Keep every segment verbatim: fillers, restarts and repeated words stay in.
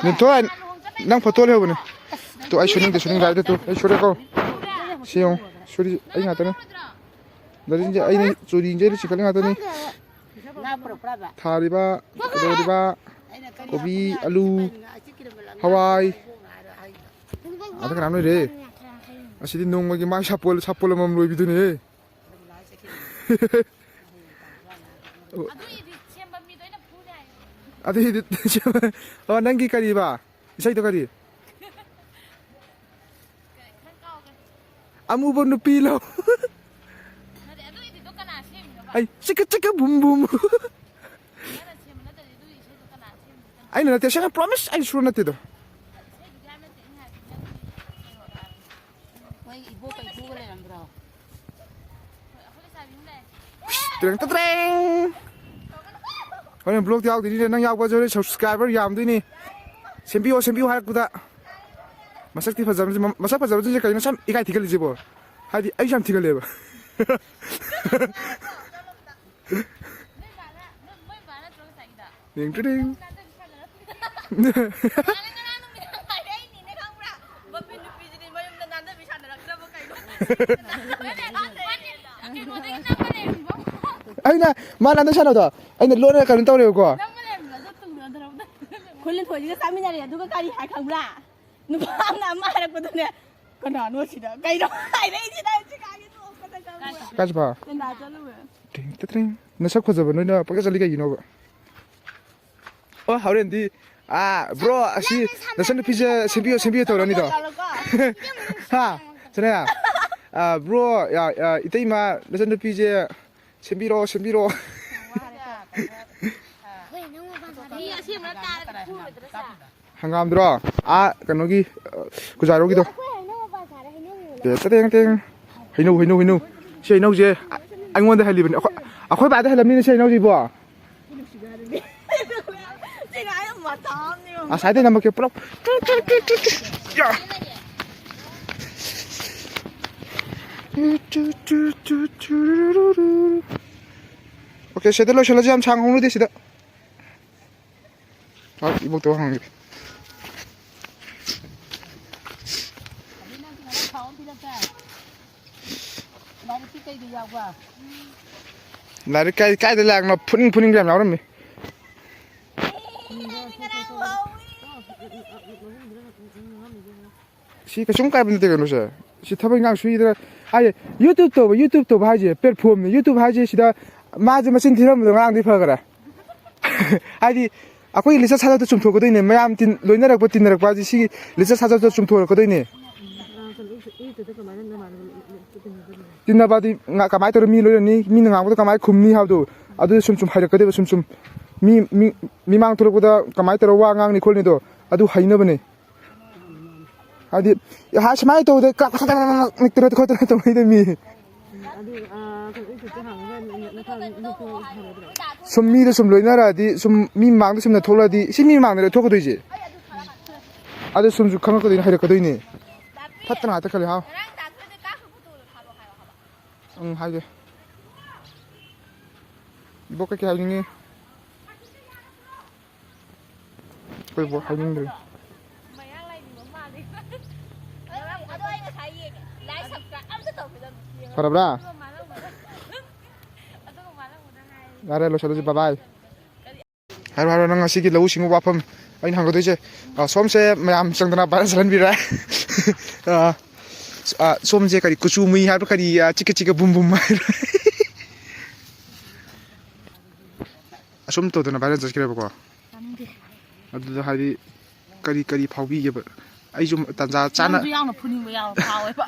ꯂꯤꯟꯊꯣꯏ, ꯅꯪ photo ꯂꯩꯍꯧꯕꯅꯦ꯫ Two, ꯑꯩ ꯁꯨꯅꯤꯡꯗꯦ, ꯁꯨꯅꯤꯡꯗꯦ ꯍꯥꯏꯗꯣ꯫ ꯇꯨ, ꯑꯩ ꯁꯨꯔꯦꯀꯣ꯫ ꯁꯤ ꯌꯦꯡꯉꯨ, ꯁꯨꯔꯤ ꯑꯩ ꯉꯥꯛꯇꯅꯦ꯫ ꯗꯥꯔꯖꯤꯟꯁꯦ ꯑꯩꯅ ꯆꯨꯔꯤꯁꯦ ꯑꯩꯅ ꯆꯤꯡꯈꯠꯂꯤ ꯉꯥꯛꯇꯅꯤ꯫ ꯊꯥꯔꯤꯕ, ꯀꯩꯗꯧꯔꯤꯕ, ꯀꯣꯕꯤ, ꯑꯂꯨ, ꯍꯋꯥꯏ꯫ ꯑꯗ ꯀꯅꯥꯝ ꯂꯩꯔꯦ꯫ ꯑꯁꯤꯗꯤ ꯅꯣꯡꯃꯒꯤ ꯃꯥꯏ ꯁꯥꯄꯣꯜ, ꯁꯥꯄꯣꯜ ꯑꯃꯃꯝ ꯂꯣꯏꯕꯤꯗꯨꯅꯦ꯫ ꯑꯗꯨꯏꯗꯤ ꯁꯦꯝꯕ ꯃꯤꯗꯣ ꯑꯩꯅ ꯐꯨꯅꯤ ꯍꯥꯏ꯫ ꯑꯗꯨꯏꯗꯤ ꯁꯦꯝꯕ-, ꯑꯣ, ꯅꯪꯒꯤ ꯀꯔꯤꯕ? ꯏꯁꯩꯗꯣ ꯀꯔꯤ? ꯈꯪ ꯀꯥꯎꯒ꯭ꯔꯦ꯫ ꯑꯃꯨꯕ ꯅꯨꯄꯤ ꯂꯧ꯫ ꯅꯠꯇꯦ, ꯑꯗꯨ ꯏꯗꯤꯠꯇꯣ ꯀꯅꯥ ꯁꯦꯝꯃꯤꯅꯣꯕ? ꯑꯩ ꯆꯤꯛꯀ ꯆꯤꯛꯀ ꯕꯨꯝ ꯕꯨꯝ꯫ ꯅꯪꯅ ꯁꯦꯝꯕ ꯅꯠꯇ꯭ꯔꯗꯤ ꯑꯗꯨ ꯏꯁꯩꯗꯣ ꯀꯅꯥ ꯁꯦꯝꯃꯤꯅꯣ? ꯑꯩꯅ ꯅꯠꯇꯦ, ꯑꯁꯦꯡꯕ promise, ꯑꯩ ꯁꯨꯔ ꯅꯠꯇꯦꯗꯣ꯫ ꯏꯁꯩꯗꯨꯗꯤ ꯍꯥꯏꯕ ꯅꯠꯇꯦ, ꯑꯩꯅ ꯍꯥꯏꯕꯗꯤ ꯅꯪꯒꯤ ꯀꯩꯅꯣꯗ ꯍꯥꯏꯕꯅꯤ꯫ ꯃꯣꯏ ꯏꯕꯣꯛꯀ ꯏꯄꯨꯒ ꯂꯩꯔꯝꯕ꯭ꯔꯣ? ꯇ꯭ꯔꯦꯡ ꯇ ꯇ꯭ꯔꯦꯡ꯫ ꯍꯣꯔꯦꯟ vlogꯇ ꯌꯥꯎꯗꯣꯏꯅꯤꯅꯦ, ꯅꯪ ꯌꯥꯎꯕꯁꯦ ꯍꯣꯔꯦꯟ subscriber ꯌꯥꯝꯗꯣꯏꯅꯤ꯫ ꯁꯦꯝꯕꯤꯌꯣ, ꯁꯦꯝꯕꯤꯌꯣ ꯍꯥꯏꯔꯛꯄꯗ꯫ ꯃꯁꯛꯇꯤ ꯐꯖꯕꯁꯤ-, ꯃꯁꯛ ꯐꯖꯕꯁꯤꯡꯁꯦ ꯀꯩꯅꯣ ꯁꯨꯝ ꯏꯀꯥꯏ ꯊꯤꯒꯠꯂꯤꯁꯤꯕꯣ? ꯍꯥꯏꯗꯤ ꯑꯩꯁꯨ ꯌꯥꯝ ꯊꯤꯒꯠꯂꯦꯕ꯫ ꯅꯣꯏ ꯕꯥꯅ, ꯅꯣꯏ, ꯃꯣꯏ ꯕꯥ ꯅꯠꯇ꯭ꯔꯣ ꯉꯁꯥꯏꯒꯤꯗꯣ? ꯇ꯭ꯔꯦꯡ ꯇ ꯇ꯭ꯔꯦꯡ꯫ ꯅꯪ ꯅꯥꯟꯊꯕꯤ ꯁꯥꯟꯅꯔꯛꯄꯗ꯫ ꯅꯪ ꯉꯔꯥꯡ ꯅꯨꯃꯤꯗꯥꯡ ꯍꯥꯏꯔꯛꯏꯅꯤꯅꯦ ꯈꯪꯕ꯭ꯔꯥ? ꯕꯄꯤ ꯅꯨꯄꯤꯁꯤꯗꯤ ꯃꯌꯨꯝꯗ ꯅꯥꯟꯊꯕꯤ ꯁꯥꯟꯅꯔꯛꯇ꯭ꯔꯕ ꯀꯩꯅꯣ? ꯀꯩꯅꯣꯗꯒꯤ ꯅꯝꯃ ꯂꯩꯔꯝꯃꯤꯕ? ꯑꯩꯅ ꯃꯥ ꯅꯥꯟꯊꯕꯤ ꯁꯥꯟꯅꯕꯗꯣ ꯑꯩꯅ ꯂꯣꯟꯅ ꯀꯩꯅꯣ ꯇꯧꯔꯦꯕꯀꯣ꯫ ꯅꯝꯃ ꯂꯩꯔꯝꯃꯤꯕ ꯑꯗꯨ ꯇꯨꯡꯗ ꯅꯥꯟꯊꯔꯛꯄꯗ꯫ ꯑꯩꯈꯣꯏ ꯂꯤꯟꯊꯣꯏꯁꯤꯒ ꯆꯥꯃꯤꯟꯅꯔꯦ, ꯑꯗꯨꯒ ꯀꯔꯤ ꯍꯥꯏ ꯈꯪꯕ꯭ꯔꯥ? ꯅꯨꯄꯥ ꯑꯃꯅ ꯑꯃ ꯍꯥꯏꯔꯛꯄꯗꯨꯅꯦ, "ꯀꯅꯥꯅꯣ ꯁꯤꯗ? ꯀꯩꯅꯣ ꯍꯥꯏꯔꯛꯏꯁꯤꯅ?" ꯍꯧꯖꯤꯛ ꯀꯥꯒꯦ ꯇꯣꯛꯄꯗ ꯈꯪꯕ꯭ꯔꯥ? ꯀꯥꯏ ꯆꯠꯄ? ꯇꯦꯟꯗꯥ ꯆꯠꯂꯨꯕ꯫ ꯇ꯭ꯔꯤꯡ ꯇ ꯇ꯭ꯔꯤꯡ꯫ ꯅꯁꯛ ꯐꯖꯕ ꯅꯣꯏꯅ ꯄꯪꯆꯠ ꯆꯠꯂꯤ ꯀꯩꯒꯤꯅꯣꯕ? ꯑꯣ, ꯍꯣꯔꯦꯟꯗꯤ, ꯑꯥ, bro, ꯑꯁꯤ ꯅꯆꯟꯅꯨꯄꯤꯁꯦ ꯁꯦꯝꯕꯤꯌꯣ, ꯁꯦꯝꯕꯤꯌꯣ ꯇꯧꯔꯅꯤꯗꯣ꯫ ꯍꯥ? ꯁꯅꯥꯌꯥ? ꯑꯥ, bro, ꯑꯥ, ꯑꯥ, ꯏꯇꯩꯃ, ꯅꯆꯟꯅꯨꯄꯤꯁꯦ ꯁꯦꯝꯕꯤꯔꯣ, ꯁꯦꯝꯕꯤꯔꯣ꯫ ꯍꯣꯏ, ꯅꯪ ꯃꯄꯥꯟ ꯊꯣꯛꯑꯗꯤ ꯃꯤ ꯑꯁꯦꯡꯕꯅ ꯇꯥꯔꯗꯤ ꯐꯨꯔꯣꯏꯗ꯭ꯔꯥ ꯁꯥ? ꯍꯪꯒꯥꯝꯗꯨꯔꯣ? ꯑꯥ, ꯀꯩꯅꯣꯒꯤ, ꯑ, ꯀꯨꯖꯥꯔꯣꯒꯤꯗꯣ꯫ ꯑꯩꯈꯣꯏ ꯍꯩꯅꯧ ꯃꯄꯥꯟ ꯁꯥꯔꯦ, ꯍꯩꯅꯧ ꯌꯣꯜꯂꯦ꯫ ꯇꯦ-, ꯇꯦꯡ, ꯇꯦꯡ꯫ ꯍꯩꯅꯧ, ꯍꯩꯅꯧ, ꯍꯩꯅꯧ꯫ ꯁꯤ ꯍꯩꯅꯧꯁꯦ ꯑ-, ꯑꯩꯉꯣꯟꯗ ꯍꯜꯂꯤꯕꯅꯤ꯫ ꯑꯩꯈꯣꯏ, ꯑꯩꯈꯣꯏ ꯕꯥꯗ ꯍꯜꯂꯝꯅꯤꯅꯦ ꯁꯤ ꯍꯩꯅꯧꯁꯤꯕꯣ꯫ ꯁꯤ ꯉꯥꯏ ꯃꯇꯥ ꯑꯃꯅꯤ꯫ ꯉꯁꯥꯏꯗꯩ ꯅꯝꯃꯛꯀꯦ ꯄꯨꯂꯞ꯫ ꯇꯨ, ꯇꯨ, ꯇꯨ, ꯇꯨ, ꯇꯨ꯫ ꯌꯥ꯫ ꯇꯨ, ꯇꯨ, ꯇꯨ, ꯇꯨ, ꯇꯨ, ꯔꯨ, ꯔꯨ, ꯔꯨ, ꯔꯨ꯫ OK, ꯁꯤꯗ ꯂꯣꯏꯁꯤꯜꯂꯁꯤ, ꯌꯥꯝ ꯁꯥꯡ ꯍꯧꯅꯗꯦ ꯁꯤꯗ꯫ ꯍꯣꯏ, ꯏꯕꯣꯛꯇꯣ ꯍꯪꯒꯦ꯫ ꯂꯥꯏꯔꯤꯛ ꯀꯥꯏ-, ꯀꯥꯏꯗ ꯂꯥꯛꯅꯣ? ꯐꯨꯅꯤꯡ ꯐꯨꯅꯤꯡꯕ ꯌꯥꯝ ꯌꯥꯎꯔꯝꯃꯤ꯫ ꯁꯤ ꯀꯩꯁꯨꯝ ꯀꯥꯏꯕ ꯅꯠꯇꯦ ꯀꯩꯅꯣ ꯁꯦ꯫ ꯁꯤ ꯊꯕꯛ ꯏꯪꯈꯥꯡ ꯁꯨꯏꯗꯅ ꯍꯥꯏꯗꯤ YouTube ꯇꯧꯕ, YouTube ꯇꯧꯕ ꯍꯥꯏꯁꯦ platform ꯅꯤ꯫ YouTube ꯍꯥꯏꯁꯦ ꯁꯤꯗ ꯃꯥꯁꯦ ꯃꯆꯤꯟ ꯊꯤꯔꯝꯕꯗꯣ ꯉꯔꯥꯡꯗꯤ ꯐꯈ꯭ꯔꯦ꯫ ꯍꯥꯏꯗꯤ ꯑꯩꯈꯣꯏꯒꯤ ꯂꯤꯆꯠ ꯁꯥꯖꯠꯇꯣ ꯆꯨꯝꯊꯣꯛꯀꯗꯣꯏꯅꯦ꯫ ꯃꯌꯥꯝ ꯇꯤꯟ-, ꯂꯣꯏꯅꯔꯛꯄ ꯇꯤꯟꯅꯔꯛꯄ ꯍꯥꯏꯁꯦ ꯁꯤꯒꯤ ꯂꯤꯆꯠ ꯁꯥꯖꯠꯇꯣ ꯆꯨꯝꯊꯣꯛꯂꯛꯀꯗꯣꯏꯅꯦ꯫ ꯇꯤꯟꯅꯕꯗꯤ ꯉ-, ꯀꯃꯥꯏꯅ ꯅꯃꯥꯟꯅꯕ ꯇꯤꯟꯅꯗꯣꯏꯅꯣ? ꯇꯤꯟꯅꯕꯗꯤ ꯉ-, ꯀꯃꯥꯏꯅ ꯇꯧꯔ ꯃꯤ ꯂꯣꯏꯅꯅꯤ? ꯃꯤꯅ ꯉꯥꯡꯕꯗꯣ ꯀꯃꯥꯏꯅ ꯈꯨꯝꯅꯤ ꯍꯥꯏꯕꯗꯣ ꯑꯗꯨ ꯁꯨꯝ ꯁꯨꯝ ꯍꯩꯔꯛꯀꯗꯣꯏꯕ꯫ ꯁꯨꯝ ꯁꯨꯝ ꯃꯤ, ꯃꯤ, ꯃꯤꯃꯥꯡ ꯊꯣꯛꯂꯛꯄꯗ ꯀꯃꯥꯏꯅ ꯇꯧꯔ ꯋꯥ ꯉꯥꯡꯅꯤ ꯈꯣꯠꯅꯤꯗꯣ ꯑꯗꯨ ꯍꯩꯅꯕꯅꯦ꯫ ꯍꯥꯏꯗꯤ ꯍꯥ ꯁꯨꯃꯥꯏꯅ ꯇꯧꯕꯗ ꯀ-, ꯅꯤꯛꯇꯅ ꯈꯣꯠꯇꯅ ꯇꯧꯅꯩꯗ ꯃꯤ꯫ ꯑꯗꯨ, ꯑ, ꯀꯩꯅꯣ, YouTube ꯍꯥꯡꯉꯒ ꯅ-, ꯅ-, ꯅꯁꯥ ꯅꯊꯧ ꯍꯥꯡꯒꯗ꯭ꯔꯣ? ꯁꯨꯝ ꯃꯤꯗ ꯁꯨꯝ ꯂꯣꯏꯅꯔꯛꯑꯗꯤ, ꯁꯨꯝ ꯃꯤ ꯃꯥꯡꯗ ꯁꯨꯝꯅ ꯊꯣꯛꯂꯛꯑꯗꯤ, ꯁꯤ ꯃꯤ ꯃꯥꯡꯗ ꯊꯣꯛꯀꯗꯣꯏꯁꯦ꯫ ꯑꯗꯨ ꯁꯨꯝꯁꯨ ꯈꯪꯉꯛꯀꯗꯣꯏꯅꯤ, ꯍꯩꯔꯛꯀꯗꯣꯏꯅꯤ꯫ ꯐꯠꯇꯅ ꯉꯥꯛꯇ ꯈꯜꯂꯤ, ꯍꯥꯎ꯫ ꯎꯝ, ꯍꯥꯏꯒꯦ꯫ ꯏꯕꯣꯛ ꯀꯩꯀꯩ ꯍꯥꯏꯅꯤꯡꯉꯤ? ꯑꯩꯈꯣꯏ ꯕꯣꯛ ꯍꯥꯏꯅꯤꯡꯗ꯭ꯔꯤ꯫ ꯐꯔꯕ꯭ꯔꯥ? ꯌꯥꯔꯦ, ꯂꯣꯏꯁꯤꯜꯂꯁꯤ, bye bye꯫ ꯍꯥꯏꯔꯣ, ꯍꯥꯏꯔꯣ, ꯅꯪ ꯉꯁꯤꯒꯤ ꯂꯧꯎ ꯁꯤꯡꯎ ꯋꯥꯐꯝ ꯑꯩꯅ ꯍꯪꯒꯗꯣꯏꯁꯦ, ꯑ, ꯁꯣꯝꯁꯦ ꯃꯌꯥꯝ ꯆꯪꯗꯅ viral ꯆꯠꯍꯟꯕꯤꯔꯦ꯫ ꯑ, ꯑ, ꯁꯣꯝꯁꯦ ꯀꯔꯤ ꯀꯨꯆꯨ ꯃꯨꯏ ꯍꯥꯏꯕ꯭ꯔꯥ, ꯀꯔꯤ, ꯑ, ꯆꯤꯛꯀ ꯆꯤꯛꯀ ꯕꯨꯝ ꯕꯨꯝ ꯍꯥꯏꯕ꯭ꯔꯥ? ꯑꯁꯨꯝ ꯇꯧꯗꯅ viral ꯆꯠꯈ꯭ꯔꯦꯕꯀꯣ꯫ ꯇꯥꯅꯤꯡꯗꯦ꯫ ꯑꯗꯨꯗ ꯍꯥꯏꯗꯤ ꯀꯔꯤ ꯀꯔꯤ ꯐꯥꯎꯕꯤꯒꯦꯕ? ꯑꯩꯁꯨ ꯇꯥꯟꯖꯥ ꯆꯥꯅ ꯅꯪꯁꯨ ꯌꯥꯎꯅ ꯐꯨꯅꯤꯡꯕ ꯌꯥꯎ-, ꯐꯥꯎꯋꯦꯕ꯫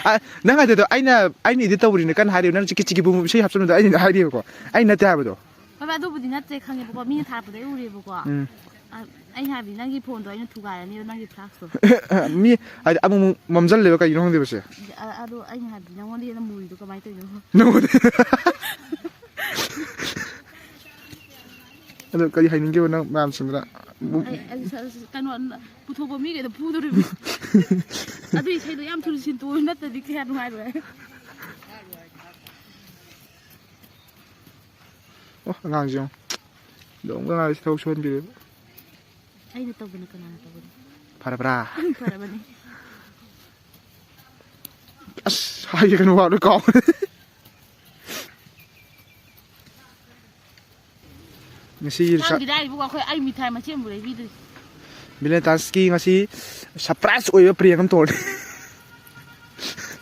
ꯑ, ꯅꯪ ꯍꯥꯏꯗꯣ ꯑꯩꯅ, ꯑꯩꯅ edit ꯇꯧꯕꯅꯤꯅ ꯀꯟꯅ ꯍꯥꯏꯔꯤꯕ, ꯅꯪ ꯆꯤꯛꯀꯤ ꯆꯤꯛꯀꯤ ꯕꯨꯝ ꯕꯨꯝ ꯏꯁꯩ ꯍꯥꯞꯆꯟꯕꯗꯣ ꯑꯩꯅ ꯍꯥꯏꯔꯤꯕꯀꯣ, ꯑꯩ ꯅꯠꯇꯦ ꯍꯥꯏꯕꯗꯣ꯫ ꯍꯣꯏ, ꯑꯗꯨꯕꯨꯗꯤ ꯅꯠꯇ꯭ꯔꯦ ꯈꯪꯉꯦꯕꯀꯣ, ꯃꯤꯅ ꯊꯥꯔꯛꯄꯗꯩ ꯎꯔꯦꯕꯀꯣ꯫ ꯎꯝ꯫ ꯑ, ꯑꯩꯅ ꯍꯥꯏꯕꯗꯤ ꯅꯪꯒꯤ ꯐꯣꯟꯗꯣ ꯑꯩꯅ ꯊꯨꯒꯥꯏꯔꯅꯦꯕ, ꯅꯪꯒꯤ flash ꯇꯣ꯫ ꯃꯤ ꯍꯥꯏꯗꯤ ꯑꯃꯨꯛ ꯑꯃꯨꯛ ꯃꯝꯖꯜꯂꯦꯕ, ꯀꯩꯒꯤꯅꯣ ꯈꯪꯗꯦꯕ ꯁꯦ꯫ ꯑ, ꯑꯗꯣ ꯑꯩꯅ ꯍꯥꯏꯕꯗꯤ ꯅꯪꯉꯣꯟꯗ ꯍꯦꯟꯅ ꯃꯨꯔꯤꯗꯣ ꯀꯃꯥꯏꯅ ꯇꯧꯔꯤꯅꯣ? ꯅꯪꯉꯣꯟꯗ ꯑꯗꯣ ꯀꯔꯤ ꯍꯥꯏꯅꯤꯡꯒꯦꯕ ꯅꯪ ꯃꯌꯥꯝꯁꯤꯡꯗꯨꯗ? ꯑꯩ, ꯑꯩ ꯁ-, ꯁ-, ꯀꯩꯅꯣ, ꯄꯨꯊꯣꯛꯄ ꯃꯤꯈꯩꯗꯣ ꯐꯨꯗꯣꯔꯤꯕꯅꯤ꯫ ꯑꯗꯨ ꯏꯁꯩꯗꯣ ꯌꯥꯝ ꯊꯨꯅ ꯁꯤꯟꯇꯣꯛꯑꯣ, ꯅꯠꯇ꯭ꯔꯗꯤ ꯀꯌꯥ ꯅꯨꯡꯉꯥꯏꯔꯣꯏ꯫ ꯑꯣ, ꯑꯉꯥꯡꯁꯦ ꯌꯦꯡꯉꯣ꯫ ꯂꯣꯡꯒ ꯉꯥꯏꯁꯤ ꯊꯕꯛ ꯁꯨꯍꯟꯕꯤꯔꯦꯕ꯫ ꯑꯩꯅ ꯇꯧꯗꯅ ꯀꯅꯥꯅ ꯇꯧꯒꯅꯤ? ꯐꯔꯕ꯭ꯔꯥ? ꯐꯔꯕꯅꯤ꯫ ꯑꯁ, ꯍꯥꯏꯒꯦ ꯀꯩꯅꯣ ꯋꯥ ꯂꯣꯏ ꯀꯥꯎꯈ꯭ꯔꯦ꯫ ꯉꯁꯤ ꯅꯪꯒꯤꯗꯤ ꯍꯥꯏꯔꯤꯕ ꯑꯩꯈꯣꯏ, ꯑꯩ ꯃꯤꯊꯥꯏ ꯃꯆꯦꯠ ꯑꯃꯕꯨ ꯂꯩꯕꯤꯗ꯭ꯔꯤ꯫ ꯚꯦꯂꯦꯟꯇꯥꯏꯟꯁꯀꯤ ꯉꯁꯤ ꯁꯔꯄ꯭ꯔꯥꯏꯖ ꯑꯣꯏꯕ ꯄ꯭ꯔꯦꯡ ꯑꯃ ꯇꯧꯔꯅꯤ꯫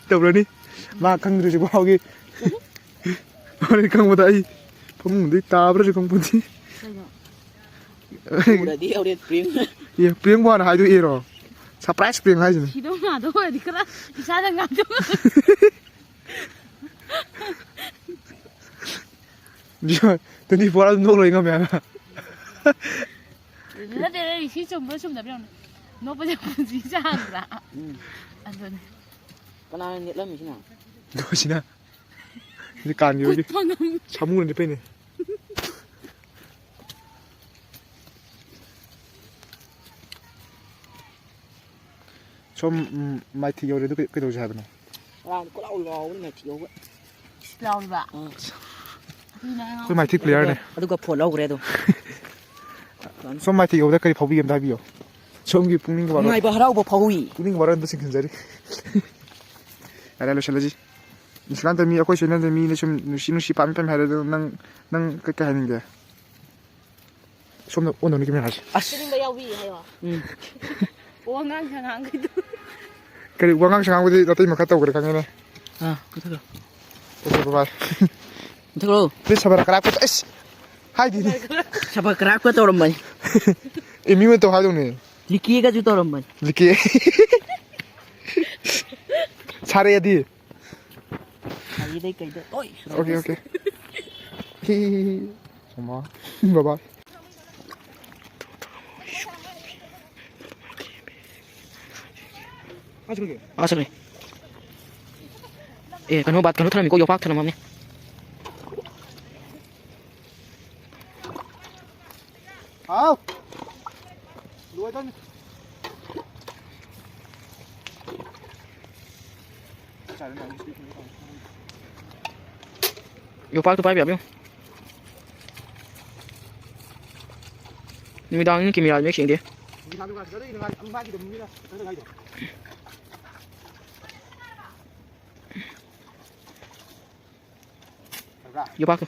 ꯇꯧꯔꯅꯤ꯫ ꯃꯥ ꯈꯪꯗ꯭ꯔꯤꯁꯤ ꯐꯥꯎꯒꯤ꯫ ꯍꯣꯔꯦꯟ ꯈꯪꯕꯗ ꯑꯩ ꯐꯃꯨꯡꯗꯩ ꯇꯥꯕ꯭ꯔꯁꯨ ꯈꯪꯄꯣꯟꯇꯦ꯫ ꯀꯩꯅꯣ? ꯎꯔꯗꯤ ꯍꯣꯔꯦꯟ ꯄ꯭ꯔꯦꯡ꯫ ꯑꯦ, ꯄ꯭ꯔꯦꯡꯕꯨ ꯍꯥꯟꯅ ꯍꯥꯏꯗꯣꯛꯑꯦꯔꯣ? ꯁꯔꯄ꯭ꯔꯥꯏꯖ ꯄ꯭ꯔꯦꯡ ꯍꯥꯏꯁꯤꯅꯤ꯫ ꯁꯤꯗꯧ ꯅꯥꯗꯧ ꯑꯣꯏꯔꯗꯤ ꯈꯔ ꯏꯁꯥꯗ ꯉꯥꯡꯊꯣꯛ꯫ ꯇ꯭ꯋꯦꯟꯇꯤ ꯐꯣꯔ ꯑꯗꯨꯝ ꯅꯣꯛ ꯂꯩ ꯉꯝꯃꯦ ꯍꯥꯏꯕ꯫ ꯅꯠꯇꯦ, ꯁꯤ ꯆꯨꯝꯕ꯭ꯔꯥ ꯆꯨꯝꯗꯕ꯭ꯔꯥ ꯌꯦꯡꯉꯨꯅꯦ꯫ ꯅꯣꯛꯄꯁꯦ ꯄꯨꯟꯁꯤ ꯆꯥꯡꯗ꯭ꯔꯥ? ꯎꯝ꯫ ꯑꯗꯨꯅꯦ꯫ ꯀꯅꯥꯅ ꯅꯦꯠꯂꯝꯃꯤꯁꯤꯅ? ꯗꯣꯁꯤꯅ꯫ ꯁꯤꯗꯤ ꯀꯥꯟꯒꯤ ꯑꯣꯏꯗꯤ꯫ ꯈꯨꯠ ꯐꯪꯉꯝ-, ꯁꯥꯃꯨꯅꯗꯤ ꯐꯩꯅꯦ꯫ ꯁꯣꯝ, ꯎꯝ, ꯃꯥꯏꯊꯤ ꯌꯧꯔꯦ, ꯑꯗꯨ ꯀꯩ-, ꯀꯩꯗꯧꯁꯦ ꯍꯥꯏꯕꯅꯣ? ꯉꯔꯥꯡꯗꯤ ꯀꯣꯏꯂꯥꯎ ꯂꯥꯎꯕꯅꯤ ꯃꯥꯏꯊꯤ ꯌꯧꯕ꯫ ꯂꯥꯎꯔꯤꯕ? ꯑꯥ꯫ ꯑꯗꯨꯅ ꯑꯩꯉꯣꯟꯗ ꯑꯩꯈꯣꯏ ꯃꯥꯏꯊꯤ ꯄ꯭ꯂꯦꯌꯔꯅꯦ꯫ ꯑꯗꯨꯒ ꯐꯣꯟ ꯂꯧꯈ꯭ꯔꯦ ꯑꯗꯨꯝ꯫ ꯁꯣꯝ ꯃꯥꯏꯊꯤ ꯌꯧꯕꯗ ꯀꯔꯤ ꯐꯥꯎꯕꯤꯒꯦ ꯑꯝꯇ ꯍꯥꯏꯕꯤꯌꯣ꯫ ꯁꯣꯝꯒꯤ ꯄꯨꯛꯅꯤꯡꯒꯤ ꯋꯥꯔꯣꯜ꯫ ꯅꯨꯡꯉꯥꯏꯕ ꯍꯔꯥꯎꯕ ꯐꯥꯎꯏ꯫ ꯄꯨꯛꯅꯤꯡꯒꯤ ꯋꯥꯔꯣꯜ ꯑꯝꯇ ꯁꯤꯡꯁꯤꯟꯖꯔꯤ꯫ ꯌꯥꯔꯦ, ꯂꯣꯏꯁꯤꯜꯂꯁꯤ꯫ ꯅꯨꯡꯁꯤꯀꯥꯟꯇ ꯃꯤ ꯑꯩꯈꯣꯏ ꯆꯦꯅꯦꯜꯗ ꯃꯤꯅ ꯁꯨꯝ ꯅꯨꯡꯁꯤ ꯅꯨꯡꯁꯤ ꯄꯥꯝꯃꯤ ꯄꯥꯝꯃꯤ ꯍꯥꯏꯔꯦ, ꯑꯗꯣ ꯅꯪ, ꯅꯪ ꯀꯩ, ꯀꯩ ꯍꯥꯏꯅꯤꯡꯒꯦ? ꯁꯣꯝꯗ ꯑꯣꯟꯗꯧꯅꯤ ꯀꯦꯃꯦꯔꯥꯁꯦ꯫ ꯑꯁ! ꯁꯤꯅꯤꯡꯕ ꯌꯥꯎꯕꯤ ꯍꯥꯏꯌꯣ꯫ ꯎꯝ꯫ ꯋꯥꯉꯥꯡ ꯁꯉꯥꯡꯒꯤꯗꯣ꯫ ꯀꯔꯤ ꯋꯥꯉꯥꯡ ꯁꯉꯥꯡꯕꯨꯗꯤ ꯑꯇꯩ ꯃꯈꯥ ꯇꯧꯈ꯭ꯔꯦ ꯈꯪꯉꯦꯅꯦ꯫ ꯑꯥ, ꯃꯨꯊꯠꯈ꯭ꯔꯣ꯫ Okay, bye bye꯫ ꯃꯨꯊꯠꯈ꯭ꯔꯣ꯫ Please subscribe ꯇꯧ-, ꯑꯩꯁ! ꯍꯥꯏꯗꯤꯅꯦ꯫ Subscribe ꯇꯧꯔꯝꯕꯅꯤ꯫ ꯑꯦ, ꯃꯤꯉꯣꯟꯗ ꯇꯧ ꯍꯥꯏꯗꯧꯅꯦ꯫ Like ꯀꯁꯨ ꯇꯧꯔꯝꯕꯅꯤ꯫ Like꯫ ꯁꯥꯔꯛꯑꯗꯤ꯫ ꯍꯥꯏꯗꯩ ꯀꯩꯗ ꯂꯣꯏ ꯁꯨꯔꯝꯃꯦ꯫ Okay, okay꯫ ꯍꯤ, ꯍꯤ, ꯍꯤ, ꯍꯤ꯫ ꯃꯃꯥ꯫ Bye bye꯫ ꯑꯥ ꯆꯠꯈ꯭ꯔꯦ꯫ ꯑꯦ, ꯀꯩꯅꯣ ꯕꯥꯠ-, ꯀꯩꯅꯣ ꯊꯅꯝꯃꯤꯀꯣ, ꯌꯣꯄꯥꯛ ꯊꯅꯝꯃꯝꯅꯦ꯫ ꯍꯥꯎ꯫ ꯂꯣꯏꯗꯧꯅꯤ꯫ ꯌꯣꯄꯥꯛꯇꯣ ꯄꯥꯏꯕ ꯌꯥꯕ꯭ꯔꯥ ꯌꯦꯡꯉꯨ꯫ ꯅꯨꯃꯤꯗꯥꯡꯅꯤꯅ ꯀꯦꯃꯦꯔꯥ ꯃꯌꯦꯛ ꯁꯦꯡꯗꯦ꯫ ꯌꯣꯄꯥꯛꯇꯣ꯫